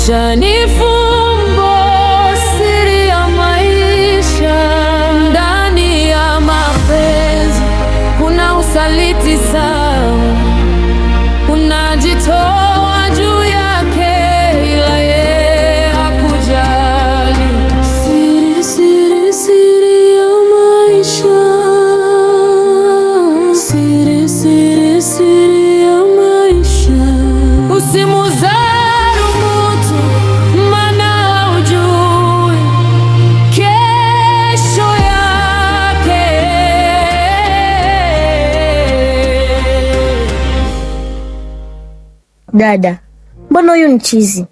Maisha ni fumbo, siri ya maisha. Ndani ya mapenzi kuna usaliti sawa, unajitoa juu yake, ila yeye hakujali. Siri, siri, siri ya maisha. Siri, siri, siri ya maisha. Usimudharau mtu, maana haujui kesho yake. Dada, mbona huyu ni chizi?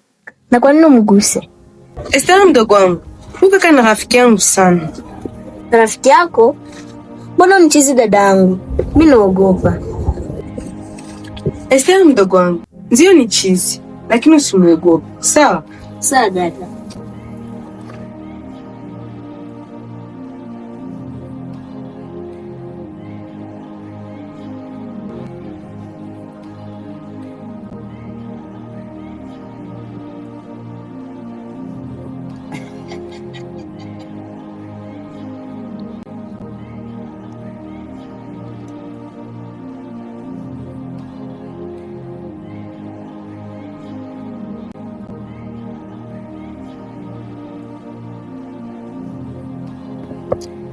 Na kwa nini umguse? Esther, mdogo wangu, huyu kaka ni rafiki yangu sana. Rafiki yako? Mbona ni chizi dada yangu? Mi naogopa. Esther, mdogo wangu, ndio ni chizi, lakini usimuogope, sawa? Sawa dada.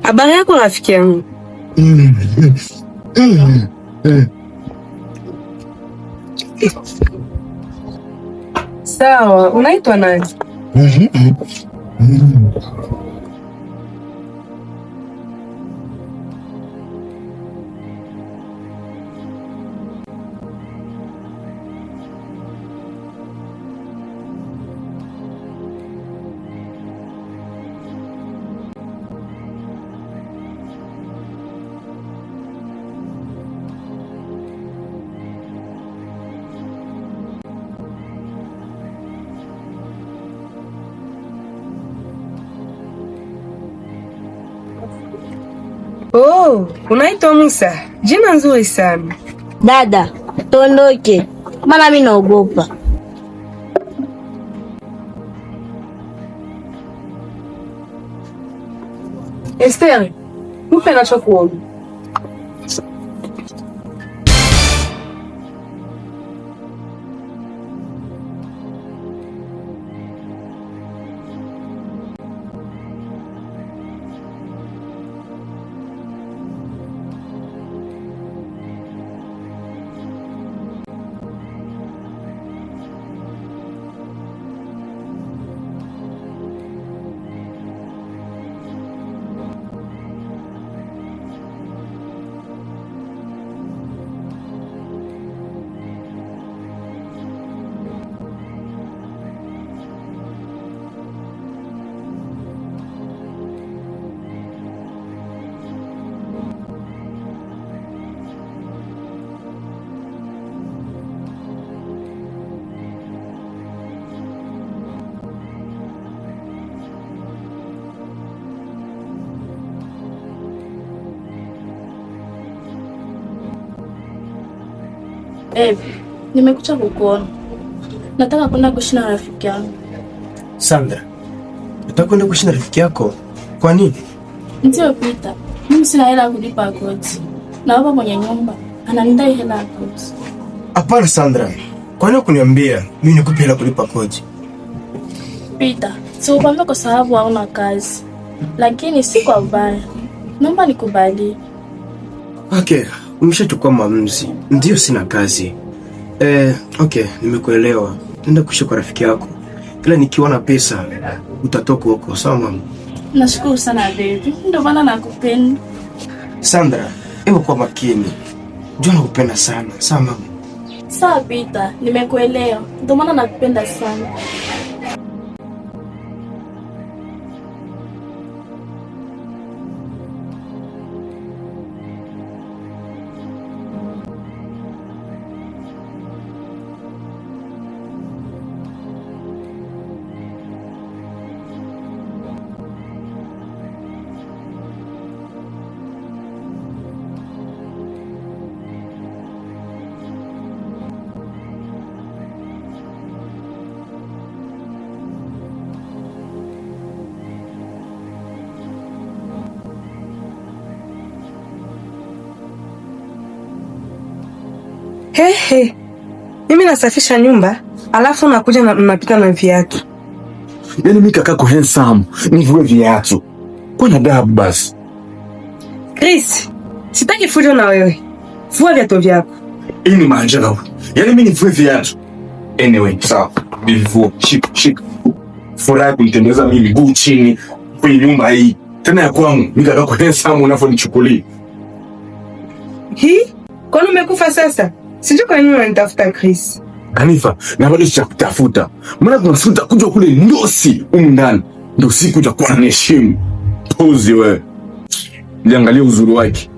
Habari yako rafiki yangu? Sawa, unaitwa nani? Oh, unaitwa Musa. Jina nzuri sana. Dada, tuondoke, maana mi naogopa. Esther, mupe nachokuomba. Babe, nimekuja kukuona. Nataka kwenda kuishi na rafiki yangu. Sandra, unataka kwenda kuishi na rafiki yako? Kwa nini? Ndio Peter, mimi sina hela ya kulipa kodi. Na baba mwenye nyumba ananidai hela ya kodi. Hapana Sandra, kwa nini kuniambia mimi nikupe hela kulipa kodi? Peter, sikukwambia kwa sababu hauna kazi, lakini si kwa ubaya. Naomba nikubalie. Okay, umeshachukua maamuzi. Ndio sina kazi. Okay, nimekuelewa. Nenda kuishi kwa rafiki yako. Kila nikiwa na pesa utatoka huko, sawa mama? Nashukuru sana baby, ndio maana nakupenda. Sandra, hebu kuwa makini. Jua nakupenda sana, sawa mama? Sawa Peter, nimekuelewa. Ndio maana nakupenda sana. He he. Mimi nasafisha nyumba, alafu unakuja na mnapita na viatu. Yaani mimi kakako handsome, nivue viatu. Kwa na adabu basi. Chris, sitaki fujo na wewe. Vua viatu vyako. Hii ni maajabu. Yaani mimi nivue viatu. Anyway, sawa. Nivue. Shika, shika. Furaha kunitembeza mimi miguu chini kwenye nyumba hii. Tena ya kwangu, mimi kakako handsome unavyonichukulia. Hii? Kwani umekufa sasa? Sijui kwa nini unanitafuta Chris. Hanifa, na bado sijakutafuta. Maana kuna siku nitakuja kule ndosi humu ndani. Ndio siku utakuwa unaniheshimu. Puzi wewe. Niangalie uzuri wake.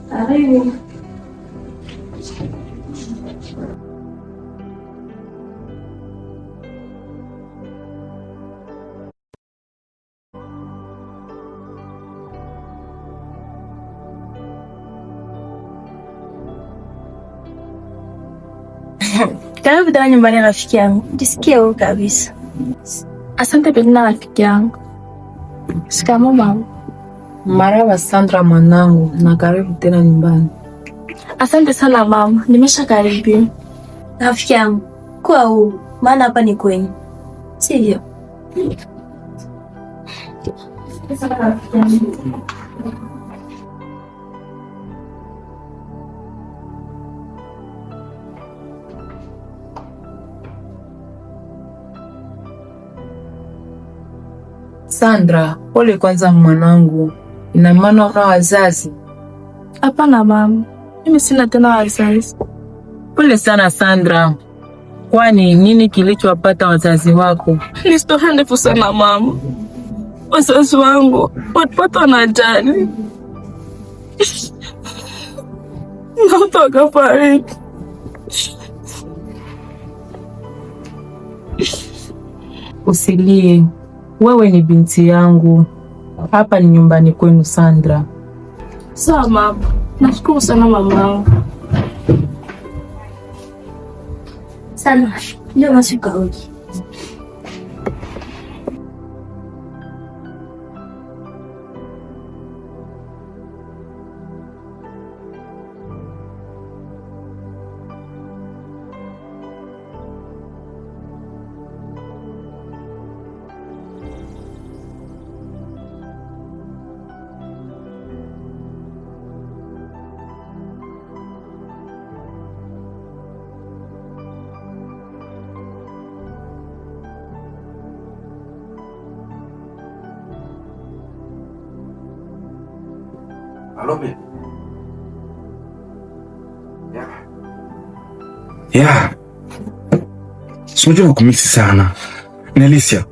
Karibu. Karibu tena nyumbani rafiki yangu. Jisikie huru kabisa. Asante Belina rafiki yangu. Shikamoo mama. Marhaba Sandra mwanangu, na karibu tena nyumbani. Asante sana mama, nimesha karibia. Rafiki yangu, kuwa huru, maana hapa ni kwenyu, sivyo? Sandra, pole kwanza mwanangu. Ina maana una wazazi? Hapana mama, mimi sina tena wazazi. Pole sana Sandra. Kwani nini kilichowapata wazazi wako? Ni historia ndefu sana mama. Wazazi wangu walipatwa na ajali na wote wakafariki. Usilie, wewe ni binti yangu. Hapa ni nyumbani kwenu Sandra. Sawa mama, nashukuru sana mamangu. Sana ndio basi ukaoge. Halo baby. Yeah. Yeah. Si unajua nakumisi sana. Nelisia,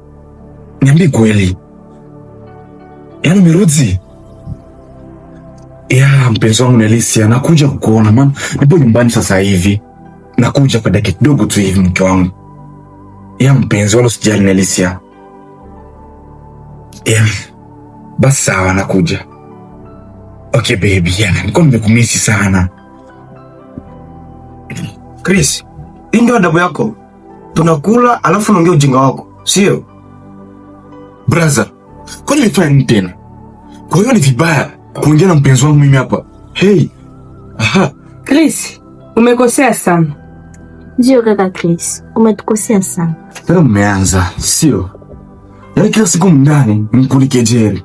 niambie kweli. Yaani umerudi? Yeah, mpenzi wangu Nelisia, nakuja kukuona maana nipo nyumbani sasa hivi. Nakuja kwa dakika kidogo tu hivi mke wangu. Yeah, mpenzi wala usijali Nelisia. Yeah. Basi sawa nakuja. Okay baby, yeah, nilikuwa nimekumisi sana. Chris, hii ndio adabu yako. Tunakula alafu unaongea ujinga wako, sio? Brother, kwani nimefanya nini tena? Kwa hiyo ni vibaya kuongea na mpenzi wangu mimi hapa. Hey. Aha. Chris, umekosea sana. Ndio kaka Chris, umetukosea sana. Tena mmeanza, sio? Yaani kila siku mndani mkulikejeri.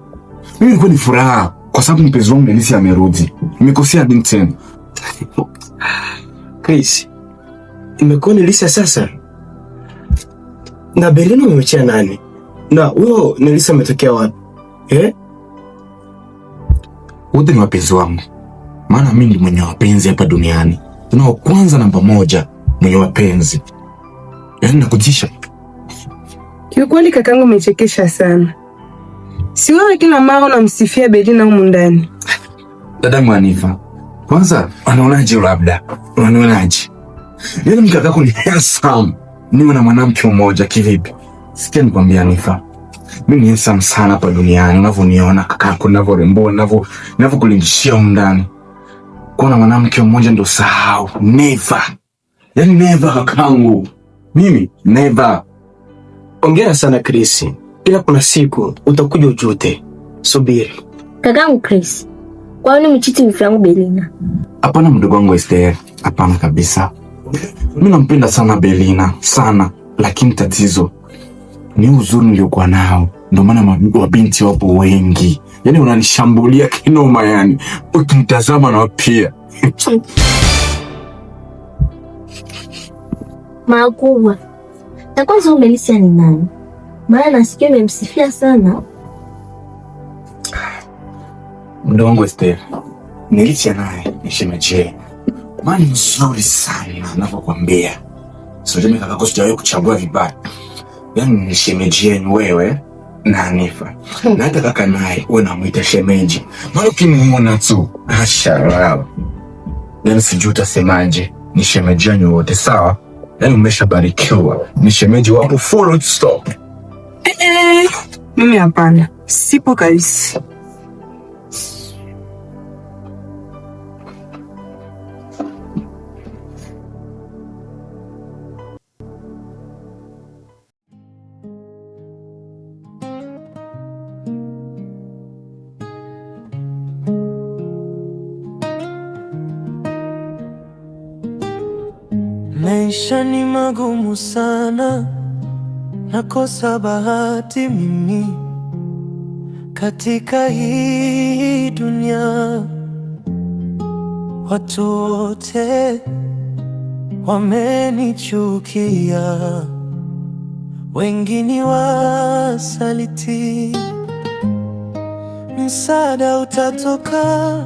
Mimi nilikuwa ni furaha kwa sababu mpenzi wangu Nelisi amerudi. Nimekosea nini tena? Chris, imekuwa ni Lisa sasa. Na Belina umemchia nani? Na huyo Nelisa ametokea wapi? Eh? Wote ni wapenzi wangu. Maana mimi ndi mwenye wapenzi hapa duniani. Tuna wa kwanza namba moja mwenye wapenzi. Yaani nakutisha. Kiukweli kakangu umechekesha sana. Si wewe kila mara unamsifia Belina humu ndani. Dada Mwanifa, kwanza anaonaje labda? Unanionaje? Yaani mkaka yako ni handsome. Niwe na mwanamke mmoja kivipi? Sikia nikwambia Anifa. Mimi ni handsome sana hapa duniani, unavyoniona kakako, ninavyorembo, ninavyokulingishia humu ndani. Kuwa na mwanamke mmoja ndo sahau. Never. Yaani never kakangu. Mimi never. Ongera sana Chris, ila kuna siku utakuja ujute. Subiri. Kakangu Chris, kwa nini mchiti wifi yangu Belina? Hapana mdogo wangu Esther, hapana kabisa. Mimi nampenda sana Belina sana, lakini tatizo ni uzuri niliokuwa nao, ndio maana wabinti wapo wengi, yaani unanishambulia kinoma, yani ukimtazama na pia Makubwa. Na kwanza huyu Melissa ni nani? Maana nasikia umemsifia sana. Mdogo wangu Esther, nilicha naye ni shemeji, maana ni mzuri sana navyokwambia. Sio mimi kakako, sijawahi kuchagua vibaya, yaani ni shemeji yenu wewe na Hanifa na hata kaka naye wewe unamwita shemeji, maana ukimuona tu ashalala, yaani sijui utasemaje. Ni shemeji yenu wote sawa? Yaani umeshabarikiwa, ni shemeji wako full stop. Eh, mimi hapana, sipo kabisa. Maisha ni magumu sana, nakosa bahati mimi katika hii dunia. Watu wote wamenichukia, wengi ni wasaliti. Msaada utatoka,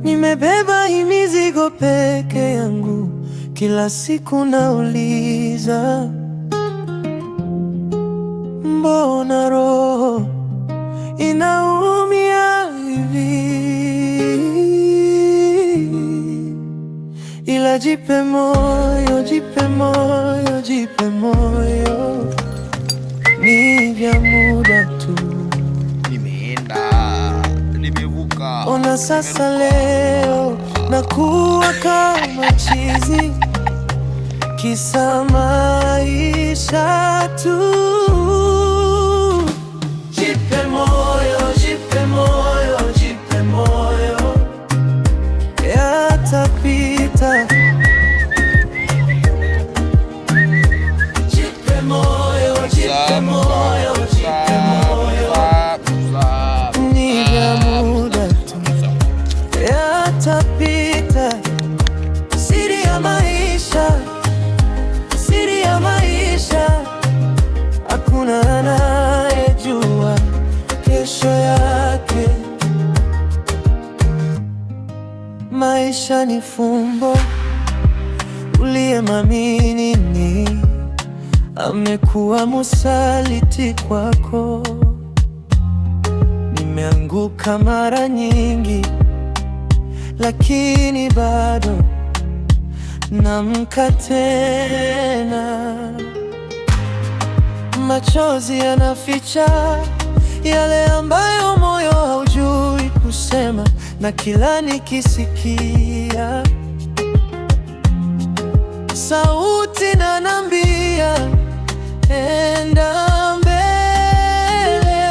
nimebeba hii mizigo peke yangu. Kila siku nauliza, mbona roho inaumia hivi? Ila jipe moyo, jipe moyo, jipe moyo, ni vya muda tu. Nimeenda, nimevuka. Ona sasa leo nakuwa kama chizi, kisa maisha tu. Jipe moyo, jipe moyo, jipe moyo, yatapita. Jipe moyo, jipe moyo, jipe moyo, ni vya muda tu, yatapita. Siri ya maisha, siri ya maisha, hakuna anayejua kesho yake. Maisha ni fumbo, uliyemwamini ni amekuwa musaliti kwako. Nimeanguka mara nyingi, lakini bado namka tena. Machozi yanaficha yale ambayo moyo haujui kusema, na kila nikisikia sauti nanambia enda mbele,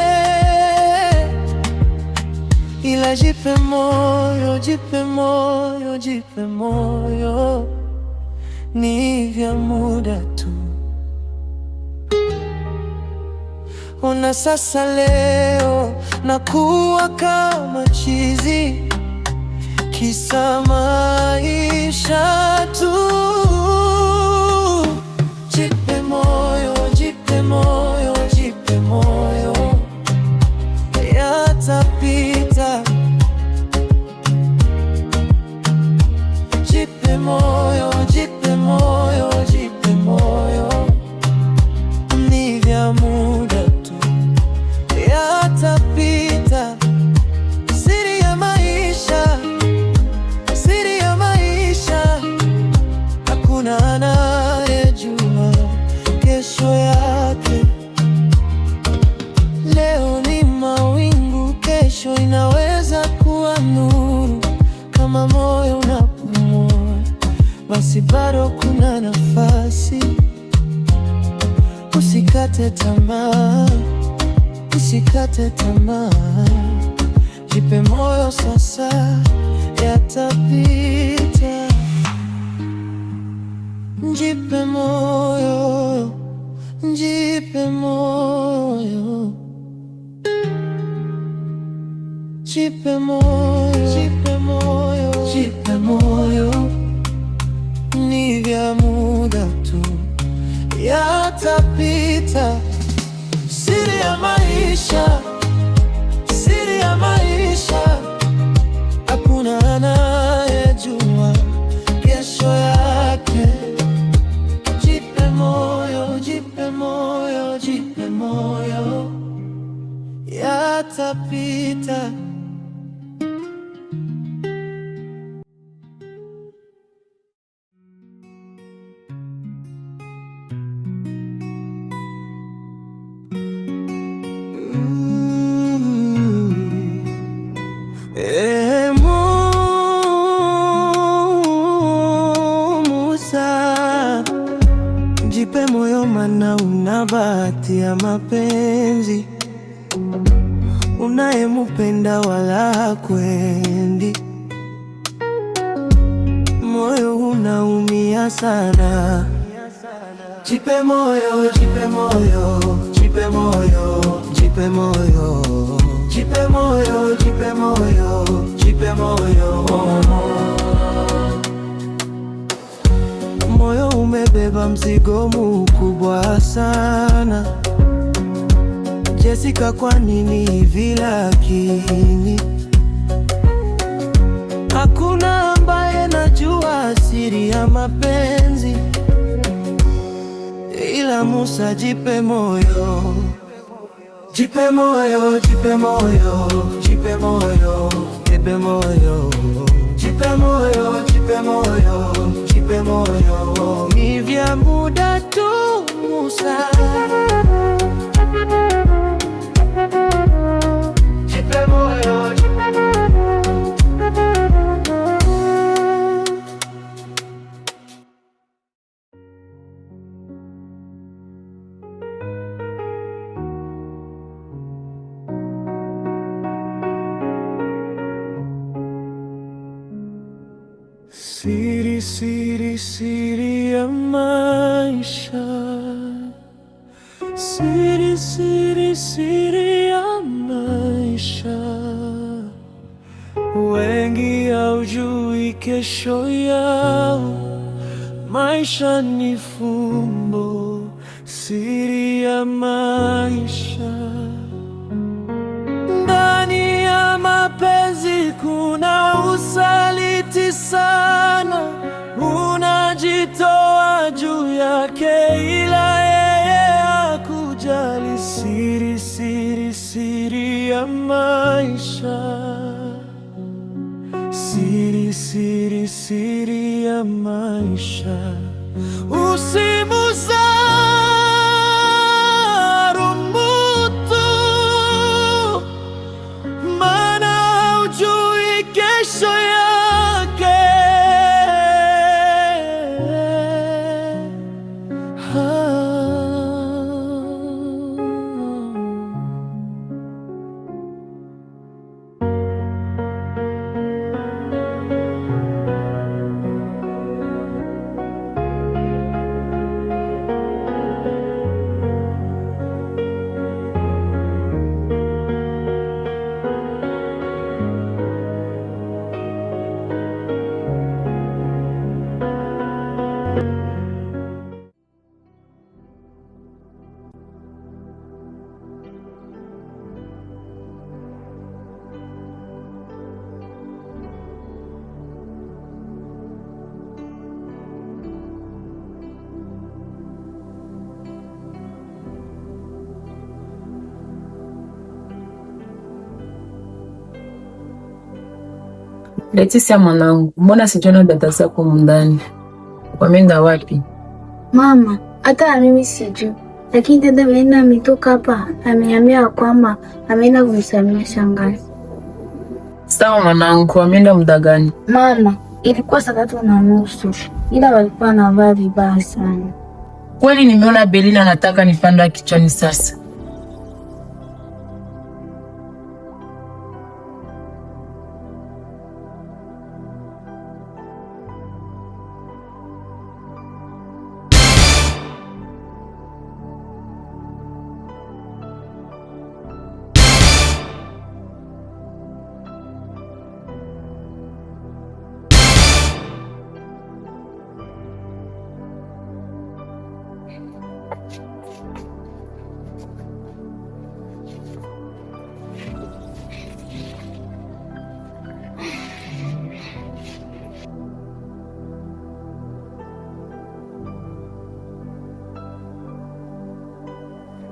ila jipe moyo, jipe moyo, jipe moyo, ni vya muda tu. Ona sasa leo nakuwa kama chizi, kisa maisha tu. Jipe moyo, jipe moyo, jipe moyo, yatapita. Jipe moyo, jipe moyo, jipe moyo, ni vya muda tu, yatapita. Siri ya maisha, siri ya maisha, hakuna anayejua kesho yake. Kama moyo unapumua, basi bado kuna nafasi. Usikate tamaa, usikate tamaa, jipe moyo sasa, yatapita. Jipe moyo, jipe moyo, jipe moyo, jipe moyo, jipe moyo, ni vya muda tu, yatapita. Siri ya maisha, siri ya maisha, hakuna anayejua kesho yake. Jipe moyo, jipe moyo, jipe moyo, yatapita. Ee Musa, jipe moyo mana una bahati ya mapenzi, unayemupenda wala hakwendi, moyo unaumia sana. Jipe moyo, jipe moyo, jipe moyo, jipe moyo, jipe moyo, jipe moyo, jipe moyo. Moyo umebeba mzigo mkubwa sana. Jessica, kwa nini hivi lakini? Hakuna ambaye najua siri ya mapenzi ila Musa, jipe moyo, jipe moyo, jipe moyo, jipe moyo, jipe moyo, jipe moyo, jipe moyo, jipe moyo, ni vya muda tu Musa, jipe moyo, Siri, siri, siri ya maisha. Siri, siri, siri ya maisha. Wengi haujui kesho yao. Maisha ni fumbo, siri ya maisha. Ndani ya mapenzi kuna usaliti sana, unajitoa juu yake, ila yeye hakujali. Siri, siri, siri ya maisha. Siri, siri, siri ya maisha. Usimudharau mtu, maana haujui kesho yake. Leticia mwanangu, mbona sijaona dada zako mundani? Wameenda wapi? Mama, hata na mimi sijui, lakini dada Belinda ametoka hapa ameniambia kwamba ameenda kumsalimia shangazi. Sawa. Sawa mwanangu, wameenda muda gani? Mama, ilikuwa 3:30, ila walikuwa wanavaa vibaya sana. Kweli nimeona Belina anataka nipanda kichwani sasa.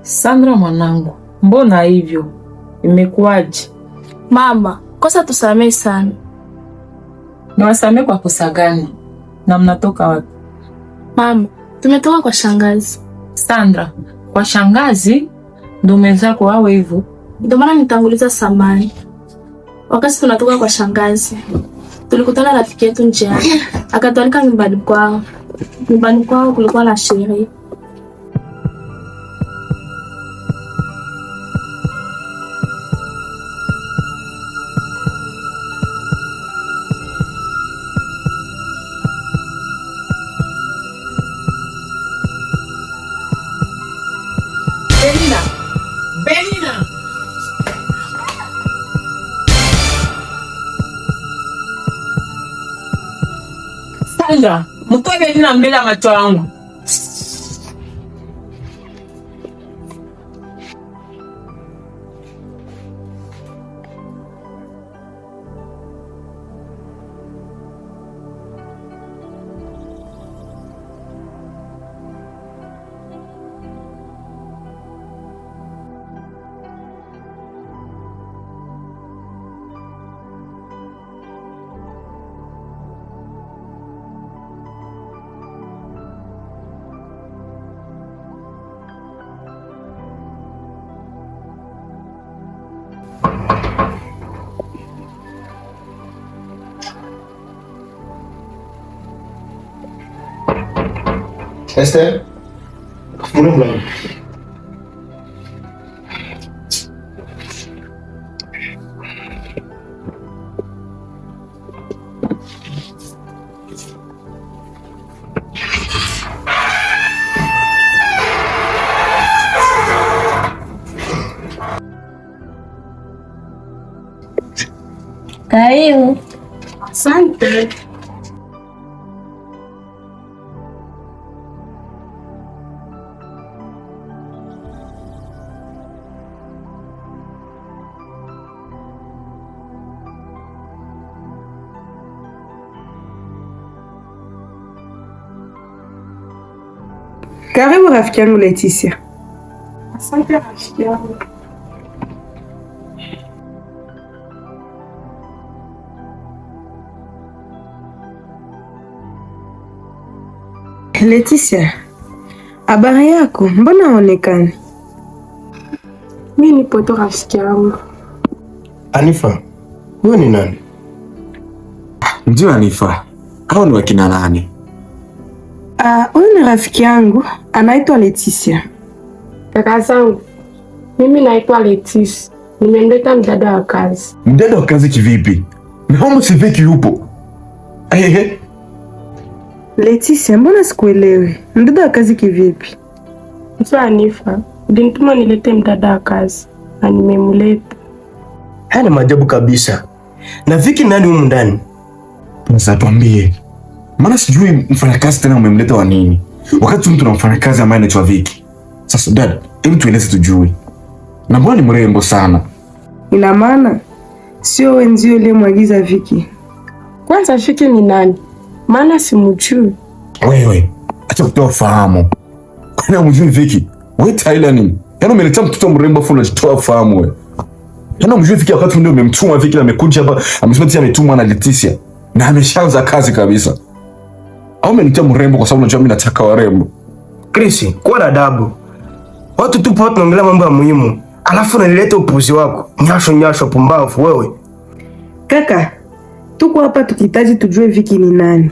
Sandra mwanangu, mbona hivyo? Imekuwaje? Mama, kosa tusamee sana. Niwasamee kwa kosa gani? Na mnatoka wapi? Mama, tumetoka kwa shangazi. Sandra, kwa shangazi ndo mwenzako wawe hivyo? Ndio maana nitanguliza samani. Wakati tunatoka kwa shangazi, tulikutana rafiki yetu njiani, akatualika nyumbani kwao. Nyumbani kwao kulikuwa na sherehe. Belina! Belina! Sandra, mtoe Belina mbele ya macho yangu. Esther, fungua mlango. Karibu. Asante. Karibu rafiki yangu Leticia. Asante rafiki yangu. Leticia, habari yako? Mbona haonekani? Mi nipo tu rafiki yangu. Anifa, huyo ni nani? Ndio Anifa, hao ni wakina nani? Huyu ni rafiki yangu anaitwa Leticia. Kaka zangu, mimi naitwa Letisi, nimemleta mdada wa kazi. Mdada wa kazi kivipi? Na humu si Viki yupo. Ehe, Leticia, mbona sikuelewi? Mdada wa kazi kivipi? Mzee Anifa, ulinituma nilete mdada wa kazi na nimemleta. Haya ni maajabu kabisa. Na Viki nani humu ndani? Sasa tuambie. Maana sijui mfanyakazi tena umemleta wa nini? Wakati mtu na mfanyakazi ambaye anaitwa Viki. Sasa dad, hebu tueleze tujue. Na mbona ni mrembo sana? Ina maana sio wewe ndio uliyemwagiza Viki? Kwanza Viki ni nani? Maana simjui. Wewe, acha kutoa ufahamu. Kwani humjui Viki? Wewe Tyler nini? Yaani umeletea mtoto mrembo afu unajitoa ufahamu wewe. Yaani humjui Viki wakati ndio umemtuma Viki na amekuja hapa, amesema eti ametumwa na Leticia na ameshaanza kazi kabisa. Au umenitia mrembo kwa sababu unajua mimi nataka warembo. Chris, kuwa na adabu. Watu tupo hapa tunaongelea mambo ya muhimu. Alafu unaleta upuzi wako. Nyasho nyasho pumbavu wewe. Kaka, tuko hapa tukihitaji tujue Viki ni nani.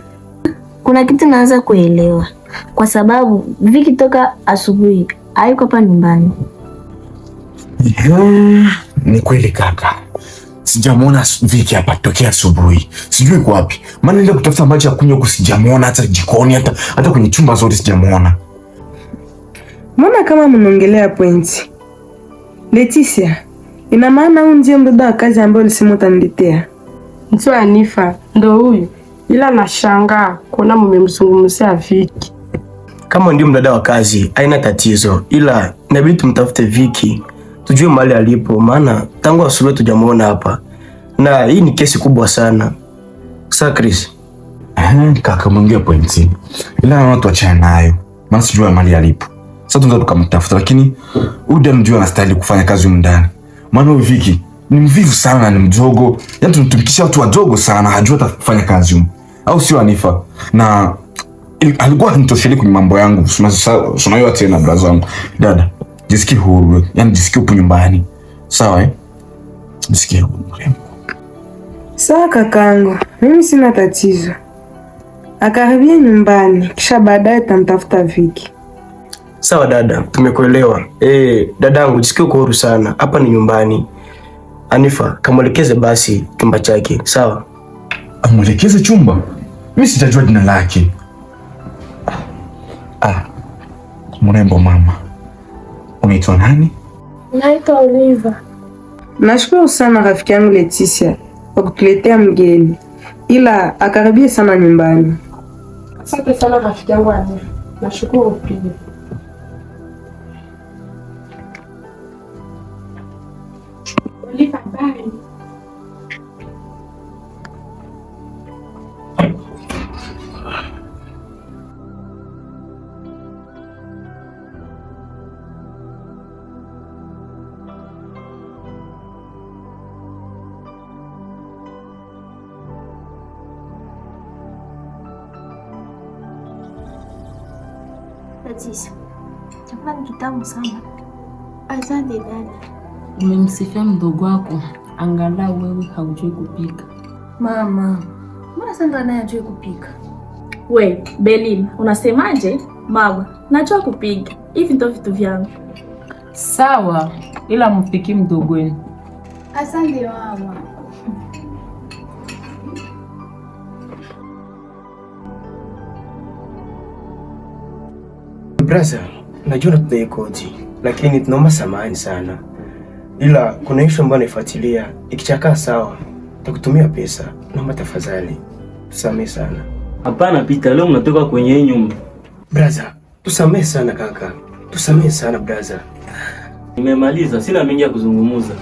Kuna kitu naanza kuelewa, kwa sababu Viki toka asubuhi hayuko hapa nyumbani. Ni kweli kaka, sijamwona Viki hapa tokea asubuhi, sijui yuko wapi. Maana nenda kutafuta maji ya kunywa huku sijamwona, hata jikoni, hata kwenye chumba zote sijamwona. Mbona kama mnaongelea pointi? Leticia, ina maana huyu ndiye mdada wa kazi ambaye ulisema utaniletea? Ndio Anifa, ndo huyu. Ila nashangaa kuona mumemzungumzia Viki. Kama ndio mdada wa kazi, haina tatizo, ila inabidi tumtafute Viki tujue mahali alipo, maana tangu asubuhi tujamuona hapa, na hii ni kesi kubwa sana. Sasa Chris, Kaka umeongea pointi, ila naona tuachane nayo, maana sijui mahali alipo. Sasa tunaweza tukamtafuta, lakini huyu dada ndio anastahili kufanya kazi humu ndani, maana huyu Viki ni mvivu sana na ni mdogo, yaani tunamtumikisha watu wadogo sana, hajui hata kufanya kazi humu, au sio Anifa? Na alikuwa hanitosheli kwenye mambo yangu, unajua tena braza wangu. Dada, jisikie huru, yaani jisikie upo nyumbani, sawa eh? Jisikie huru. Sawa kakangu, mimi sina tatizo. Akaribia nyumbani, kisha baadaye tamtafuta Viki. Sawa dada, tumekuelewa. Dadangu jisikie uko huru sana, hapa ni nyumbani. Anifa, kamwelekeze basi chumba chake, sawa? Amwelekeze chumba? Mimi sijajua jina lake. Ah, mrembo mama, unaitwa nani? Naitwa Oliva. Nashukuru sana rafiki yangu Leticia kwa kutuletea mgeni, ila akaribie sana nyumbani. Asante sana rafiki yangu Anifa, nashukuru pia. Oliva, bye. Leticia, chakula ni kitamu sana. Asante dada. Umemsifia mdogo wako, angalau wewe haujui kupika. Mama, mbona Sandra naye ajui kupika? We, Belin, unasemaje? Mama, najua kupiga. Hivi ndo vitu vyangu. Sawa, ila mpiki mdogo wenu. Asante mama. Brother, najua tunadai kodi, lakini tunaomba samahani sana, ila kuna issue ambayo naifuatilia. Ikichakaa sawa, takutumia pesa. Naomba tafadhali tusamehe sana. Hapana Peter, leo mnatoka kwenye hii nyumba. Brother, tusamehe sana kaka, tusamehe sana brother. Nimemaliza, sina mengi ya kuzungumuza.